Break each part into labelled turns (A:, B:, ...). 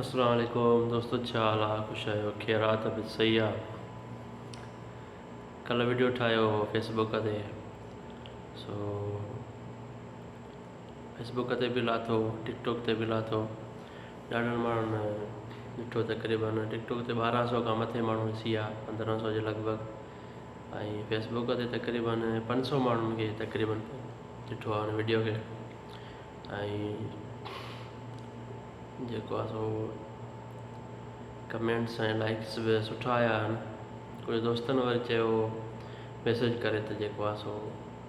A: اسلام عليڪم دوستو ڇا حال آ خوش آهيو خير آ طبيعت صحيح آ ڪل وڊيو ٺاهيو هو فيسبوڪ تي سو فيسبوڪ تي به لاٿو ٽڪ ٽاڪ تي به لاٿو ڏاڍن ماڻهن ڏٺو تقريبن ٽڪ ٽاڪ تي ٻارهن سو کان مٿي ماڻهو ڏسي ويا پندرهن سو جي لڳ ڀڳ ۽ فيسبوڪ تي تقريبن پنج سو ماڻهن کي تقريبن ڏٺو آ ان وڊيو کي ۽ جيڪو آهي سو ڪمينٽس ۽ لائڪس به سٺا آيا آهن. ڪجهه دوستن وري چيو ميسيج ڪري ته جيڪو آهي سو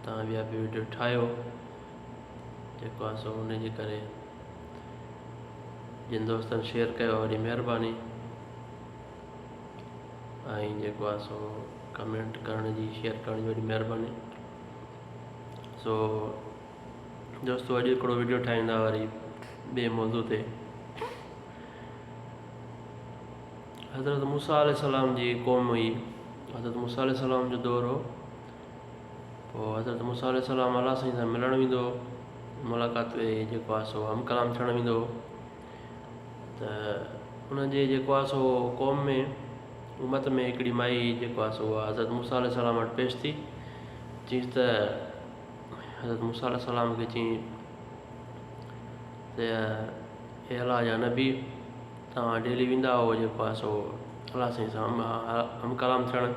A: تان ٻيا به ويڊيو ٺاهيو جيڪو آهي سو ان جي ڪري جن دوستن شيئر ڪيو وڏي مهرباني ۽ جيڪو آهي سو ڪمينٽ ڪرڻ جي شيئر ڪرڻ جي وڏي مهرباني سو دوستو اڄ هڪڙو وڊيو ٺاهيندا وري ٻئي موضوع تي حضرت موسيٰ عليه السلام جي قوم هئي حضرت موسيٰ عليه السلام جو دور هو پوء حضرت موسيٰ عليه السلام الله سائين سان ملڻ ويندو هو ملاقات ۾ جيڪو آهي سو هم ڪلام ٿيڻ ويندو هو ته ان جي جيڪو آهي سو قوم ۾ امت ۾ هڪڙي مائي جيڪو آهي سو حضرت موسيٰ عليه السلام وٽ پيش ٿي چيس ته حضرت موسيٰ عليه السلام کي چيائين ته اي الله جا نبي توهان ڊيلي ويندا هئو جيڪو آهي سو الله سائين سان هم ڪلام ٿيڻ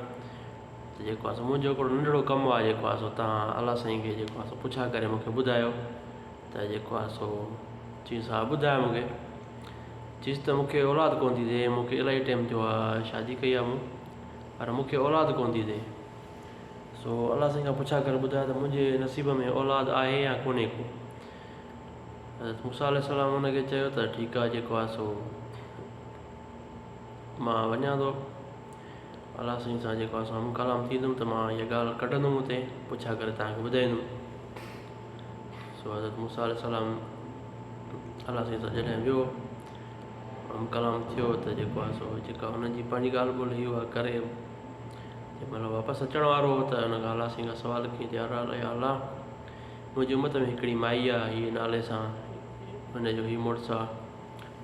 A: ته جيڪو آهي سو منهنجو هڪڙو ننڍڙو ڪم آهي جيڪو آهي سو توهان الله سائين کي جيڪو آهي سو پڇا ڪري مون کي ٻڌايو ته جيڪو آهي سو چيس ها ٻڌايو مون کي چيس ته مون کي اولاد ڪونه ٿي ٿئي مون کي الاهي ٽائيم ٿيو آهي شادي ڪئي آهي مون پر مون کي اولاد ڪونه ٿي ٿئي سو الله سائين کان پڇا ڪري ٻڌايو ته منهنجي نصيب ۾ اولاد آهي يا ڪونهي ڪو. حضرت موسيٰ عليه السلام ان کي چيو ته ٺيڪ آهي جيڪو آهي سو مان وڃان ٿو الله سائين سان جيڪو آهي سو هم ڪلام ٿيندم ته مان اها ڳالهه ڪڍندم اتي پڇا ڪري توهان کي ٻڌائيندم. سو حضرت موسيٰ عليه السلام الله سائين سان جڏهن ويو هم ڪلام ٿيو ته جيڪو آهي سو جيڪا هن جي پنهنجي ڳالهه ٻولهه هئي اها ڪري جنهن مهل واپس اچڻ وارو هو ته هن کان الله سائين کان سوال ڪيائين ته يا الله منهنجي امت ۾ هڪڙي مائي آ هيء نالي سان هن جو هي مڙس آ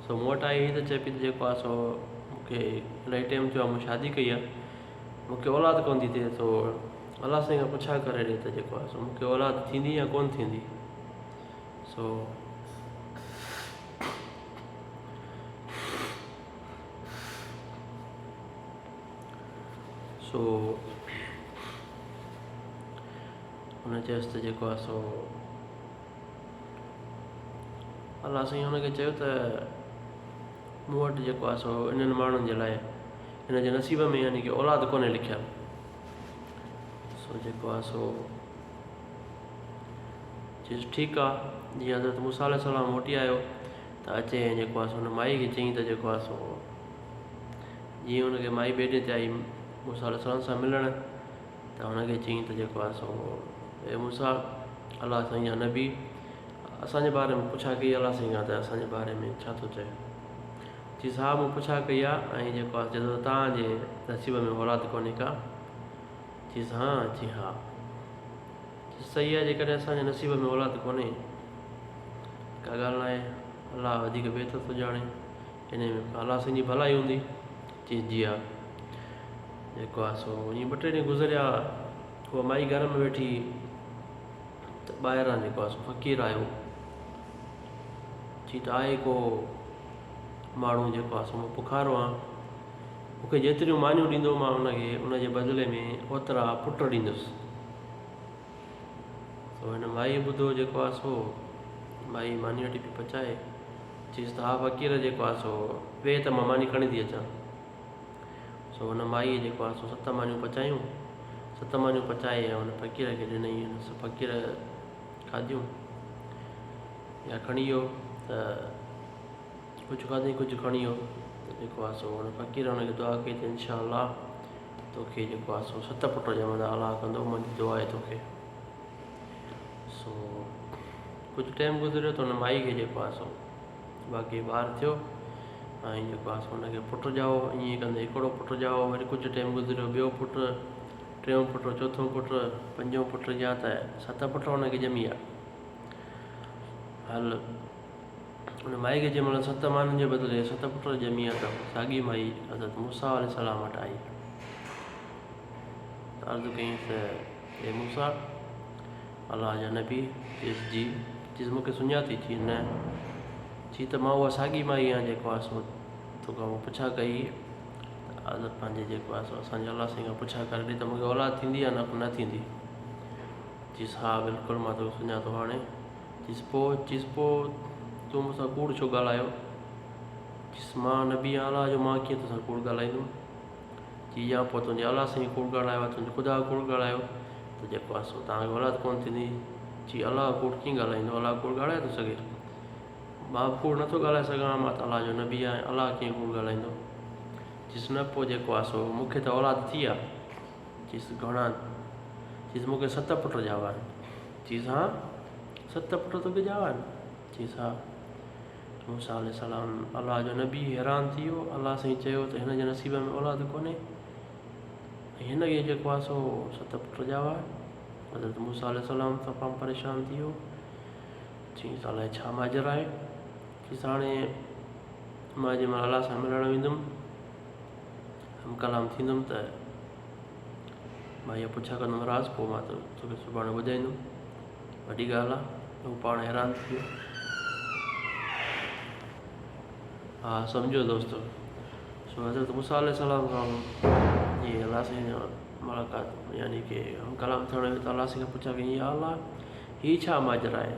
A: سو مون وٽ آئي هئي ته چئي پئي ته جيڪو آ سو مون کي الاهي ٽيم ٿيو آ مون شادي ڪئي آ مون کي اولاد ڪونه ٿي ٿئي سو الله سائين کان پڇا ڪري ڏي ته جيڪو آ سو مون کي اولاد ٿيندي يا ڪونه ٿيندي سو سو هن چيس ته جيڪو آهي سو الله سائين هن کي چيو ته مون وٽ جيڪو آهي سو انهن ماڻهن جي لاء هن جي نصيب ۾ يعني ڪي اولاد ڪونهي لکيل سو جيڪو آهي سو چيس ٺيڪ آهي جيئن حضرت موسيٰ عليه السلام موٽي آيو ته اچي جيڪو آهي سو هن مائي کي چيائين ته جيڪو آهي سو جيئن هن کي مائي ٻئي ڏينهن تي آئي موسيٰ عليه السلام سان ملڻ ته هن کي چيائين ته جيڪو آهي سو اي موسيٰ الله سائين جا نبي اسان جي باري ۾ پڇا ڪئي الله سائين کان ته اسان جي باري ۾ ڇا ٿو چئي؟ چيس ها مون پڇا ڪئي آهي ۽ جيڪو آهي چئي ٿو ته توهان جي نصيب ۾ اولاد ڪونهي ڪا. چيس ها چي ها. چيس صحيح آهي جيڪڏهن اسان جي نصيب ۾ اولاد ڪونهي ڪا ڳالهه ناهي الله وڌيڪ بهتر ٿو ڄاڻي. انهيء ۾ به الله سائين جي ڀلائي هوندي. چيس جي ها. جيڪو آهي سو ائين ٻه ٽي ڏينهن گذريا. هوء مائي گهر ۾ ويٺي ته ٻاهران جيڪو آهي سو فقير آيو. چي ته آهي ڪو ماڻهو جيڪو آهي سو مان پکارو آهيان. مون کي جيتريون مانيون ڏيندو مان ان کي ان جي بدلي ۾ اوترا پٽ ڏيندس. سو هن مائيء ٻڌو جيڪو آهي سو مائي ماني وٺي پئي پچائي. چيس ته ها فقير جيڪو آهي سو ويهه ته مان ماني کڻي ٿي اچان. سو هن مائيء جيڪو آهي سو ست مانيون پچايون. ست مانيون پچائي ۽ هن فقير کي ڏنائين. هن فقير کاڌيون يا کڻي ويو ته ڪجهه کاڌائين ڪجهه کڻي ويو ته جيڪو آهي سو هن فقير هن کي دعا ڪئي ته انشاء الله توکي جيڪو آهي سو ست پٽ ڄمندا الله ڪندو منهنجي دعا آهي توکي. سو ڪجهه ٽائيم گذريو ته ان مائي کي جيڪو آهي سو باقي ٻار ٿيو ۽ جيڪو آهي سو ان کي پٽ ڄائو ائين ڪندي هڪڙو پٽ ڄائو وري ڪجهه ٽائيم گذريو ٻيو پٽ ٽيون پٽ چوٿون پٽ پنجون پٽ يا ته ست پٽ ان کي ڄمي ويا هل ان مائي کي جنهن مهل ست مانين جي بدلي ست پٽ ڄمي ويا ته ساڳي مائي حضرت موسيٰ عليه السلام وٽ آئي ته عرض ڪيائين ته اي موسيٰ الله جا نبي چيس جي چيس مون کي سڃاتي چي نه چي ته مان اها ساڳي مائي آهيان جيڪو آهي سو توکان مون پڇا ڪئي ته حضرت پنهنجي جيڪو آهي سو اسانجي الله سائين کان پڇا ڪري ڏي ته مون کي اولاد ٿيندي يا نه ٿيندي چيس ها بلڪل مان توکي سڃاتو هاڻي چيس پوء؟ چيس پوء تون مون سان ڪوڙ ڇو ڳالهايو؟ چيس مان نبي آهيان الله جو مان ڪيئن توسان ڪوڙ ڳالهائيندم؟ چي يا پوء تنهنجي الله سائين ڪوڙ ڳالهايو آهي تنهنجي خدا ڪوڙ ڳالهايو ته جيڪو آهي سو توهان کي اولاد ڪونه ٿيندي. چي الله ڪوڙ ڪيئن ڳالهائيندو الله ڪوڙ ڳالهائي ٿو سگهي؟ مان به ڪوڙ نٿو ڳالهائي سگهان مان ته الله جو نبي آهيان الله ڪيئن ڪوڙ ڳالهائيندو؟ چيس نه پوء جيڪو آهي سو مون کي ته اولاد ٿي آهي. چيس گهڻا؟ چيس مون کي ست پٽ ڄاوا آهن. چيس ها ست پٽ توکي ڄاوا آهن؟ چيس ها. موسيٰ عليه السلام الله جو نبي حيران ٿي ويو. الله سائين چيو ته هن جي نصيب ۾ اولاد ڪونهي ۽ هن کي جيڪو آهي سو ست پٽ ڄاوا آهن. حضرت موسيٰ عليه السلام تمام پريشان ٿي ويو. چيس الائي ڇا ماجرا آهي. چيس هاڻي مان جنهن مهل الله سان ملڻ ويندم هم ڪلام ٿيندم ته مان اها پڇا ڪندم راز پوء مان توکي سڀاڻي ٻڌائيندم وڏي ڳالهه آهي هو پاڻ حيران ٿي ويو ها سمجهو دوستو سو حضرت موسيٰ عليه السلام کان جي الله سائين ملاقات يعني ڪي هم ڪلام ٿيڻ ويو ته الله سائين کان پڇا ڪئي يا الله هي ڇا ماجرا آهي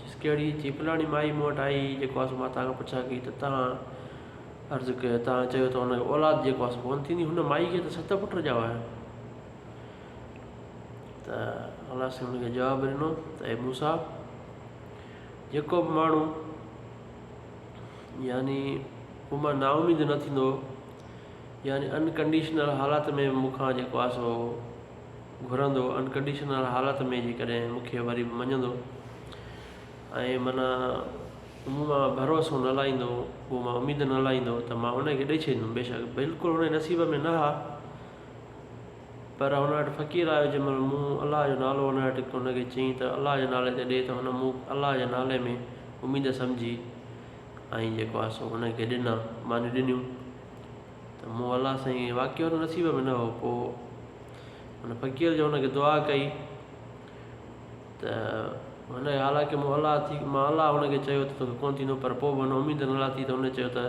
A: چيس ڪهڙي چي فلاڻي مائي مون وٽ آئي جيڪو آسو مان توهان کان پڇا ڪئي ته توهان عرض ڪيو، توهان چيو ته هن کي اولاد جيڪو آهي سو ڪونه ٿيندي، هن مائي کي ته ست پٽ ڄاوا آهن. ته الله سائين هن کي جواب ڏنو ته اي موسيٰ جيڪو به ماڻهو يعني مون مان نااميد نه ٿيندو يعني انڪنڊيشنل حالت ۾ مون کان جيڪو آهي سو گهرندو انڪنڊيشنل حالت ۾ جيڪڏهن مون کي وري به مڃندو ۽ معنيٰ مون مان ڀروسو نه لاهيندو، مون مان اميد نه لاهيندو ته مان ان کي ڏئي ڇڏيندم. بيشڪ بلڪل هن جي نصيب ۾ نه ها، پر هن وٽ فقير آيو جنهن مهل مون الله جو نالو هن وٽ هن کي چيائين ته الله جي نالي تي ڏي ته هن مون الله جي نالي ۾ اميد سمجهي ۽ جيڪو آهي سو هن کي ڏنا مانيون ڏنيون ته مون الله سائين کي واقعي هن نصيب ۾ نه هو پوء هن فقير جو هن کي دعا ڪئي ته هن حالانڪه مون الله ٿي مان الله هن کي چيو ته توکي ڪونه ٿيندو پر پوء به هن اميد نه لاٿي ته هن چيو ته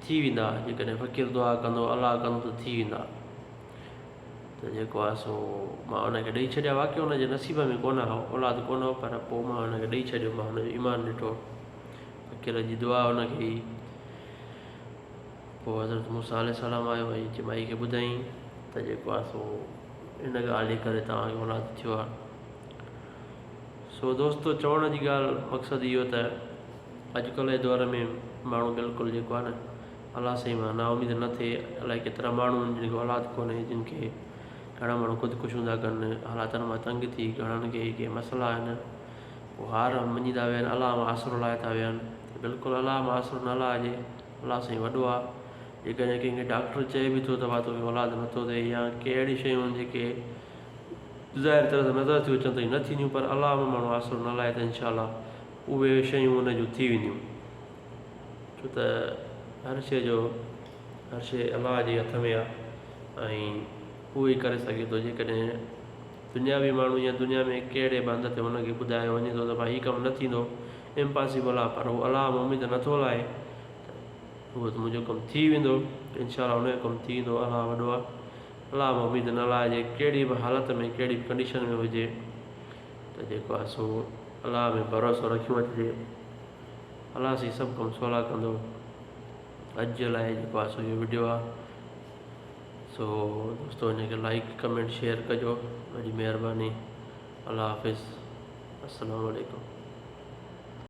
A: ٿي ويندا جيڪڏهن فقير دعا ڪندو الله ڪندو ته ٿي ويندا ته جيڪو آهي سو مان هن کي ڏئي ڇڏيا واقعي هن جي نصيب ۾ ڪونه هو اولاد ڪونه هو پر پوء مان هن کي ڏئي ڇڏيو مان هن جو ايمان ڏٺو فقير جي دعا هن کي پوء حضرت موسيٰ عليه السلام آيو ۽ اچي مائي کي ٻڌائين ته جيڪو آهي سو ان ڳالهه جي ڪري توهان کي اولاد ٿيو آهي. سو دوستو چوڻ جي ڳالهه مقصد اهو ته اڄڪلهه جي دور ۾ ماڻهو بلڪل جيڪو آهي نه الله سائين مان نااميد نه ٿئي الائي ڪيترا ماڻهو آهن جن کي اولاد ڪونهي جن کي گهڻا ماڻهو خودڪشيون ٿا ڪن حالاتن مان تنگ ٿي گهڻن کي ڪي مسئلا آهن پوء هار مڃي ٿا ويهن الله مان آسرو لاهي ٿا ويهن بلڪل الله مان آسرو نه لاهجي الله سائين وڏو آ جيڪڏهن ڪنهن کي ڊاڪٽر چئي به ٿو ته ڀا توکي اولاد نٿو ٿئي يا ڪي اهڙيون شيون آهن جيڪي ظاهر طرح سان نظر ٿيون اچن ته نه ٿينديون پر الله ۾ ماڻهو آسرو نه لاهي ته انشاء الله اهي شيون ان جون ٿي وينديون ڇو ته هر شيء جو هر شيء الله جي هٿ ۾ آ ۽ اهو ئي ڪري سگهي ٿو جيڪڏهن دنياوي ماڻهو يا دنيا ۾ ڪهڙي به هنڌ تي هن کي ٻڌايو وڃي ٿو ته ڀائي هي ڪم نه ٿيندو امپاسيبل آ پر هو الله ۾ اميد نٿو لاهي ته اهو ته منهنجو ڪم ٿي ويندو انشاء الله هن جو ڪم ٿي ويندو الله وڏو آ الله ۾ اميد نه لاهجي ڪهڙي به حالت ۾ ڪهڙي به ڪنڊيشن ۾ هجي ته جيڪو آ سو الله ۾ ڀروسو رکيون اچجي الله سائين سڀ ڪم سولا ڪندو اڄ جي لاء جيڪو آ سو اهو وڊيو آ سو دوستو هن کي لائڪ ڪمينٽ شيئر ڪجو وڏي مهرباني الله حافظ السلام عليڪم.